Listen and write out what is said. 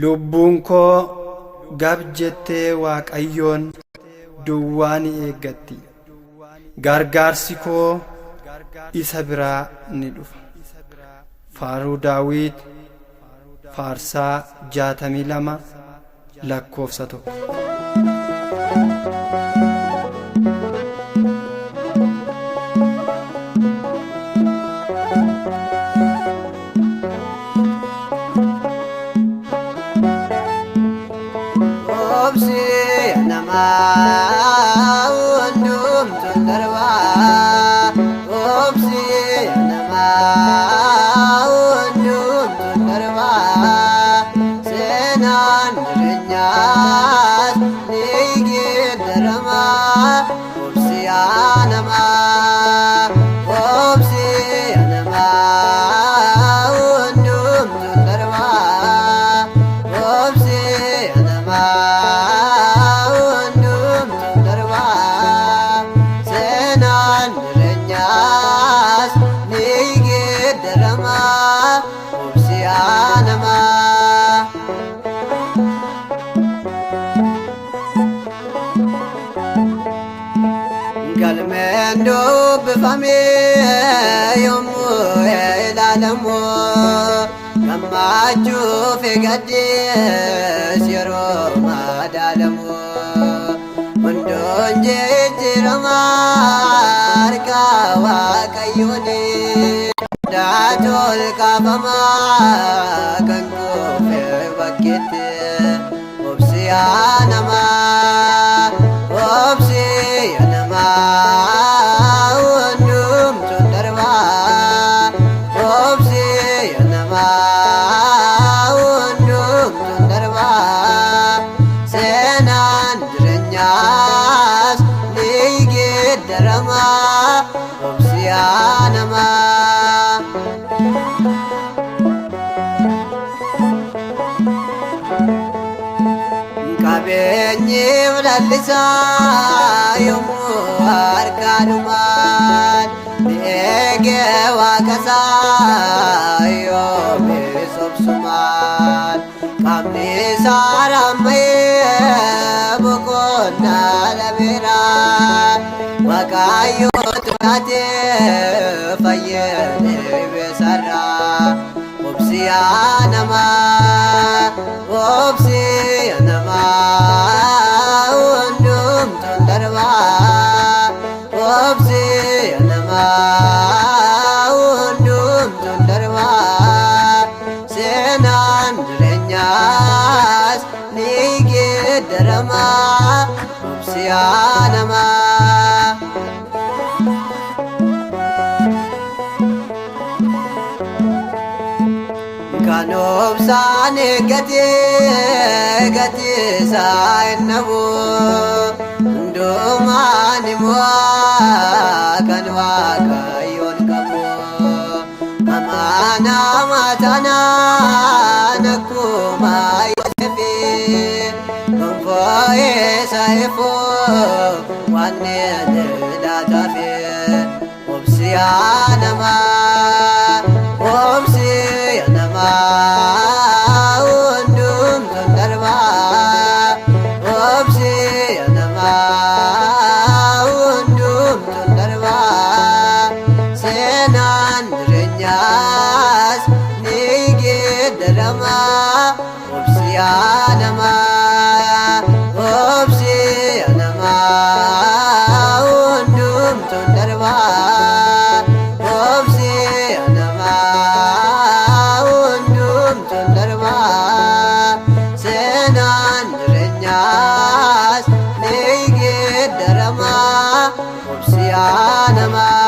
Lubbuun koo gab jettee Waaqayyoon duwwaa ni eeggatti. Gargaarsi koo isa biraa ni dhufa. Faaruu Daawit Faarsaa 62 lakkoofsa 1. Obsi namaa hundumtu darbaa. Obsi namaa hundumtu darbaa. Seenaan jireenyaas ni geeddarama. Obsi namaa. Obsi namaa hundumtu darbaa. Obsi namaa hundumtu darbaa. Seenaan jireenyaas ni geeddarama. Obsi namaa. Galmeen dubbifamee yommuu ilaalamu gammachuu fi gaddis yeroo madaalamu hunduun jijjiirama harka Waaqayyooni daatu ol kaafama kan kufe bakkeetti. Obsi yaa namaa, obsi yaa namaa, hundumtu darbaa. Obsi yaa namaa, hundumtu darbaa. Seenaan jireenyaas ni geeddarama. Obsi yaa namaa. Qabeenyi lallisaa yommuu harkaanumaan ni eegee waaqasaa yoomii sobsumaan qaamni isaa rammayee boqonnaa dhabeera Waaqayyootu laatee fayyee deebisaraa. Obsi yaa namaa, obsi yaa namaa, hundumtuun darbaa. Obsi yaa namaa, hundumtuun darbaa. Seenaan jireenyaas ni geeddarama. Obsi yaa namaa. Kan obsaan eeggate gatii isaa hin dhabu. Hundumaan immoo kan Waaqayyoon qabu. Amaanaa maatanaan akkuma Yoosefi gonfoo isa ifu waan ni laatafi. Obsi yaa namaa, obsi yaa namaa, hundumtuun darbaa. Obsi yaa namaa, hundumtuun darbaa. Seenaan jireenyaas ni geeddarama. Obsi yaa namaa, obsi yaa namaa, hundumtuun darbaa. Obsi yaa namaa, hundumtuun darbaa. Seenaan jireenyaas ni geeddarama. Obsi yaa namaa.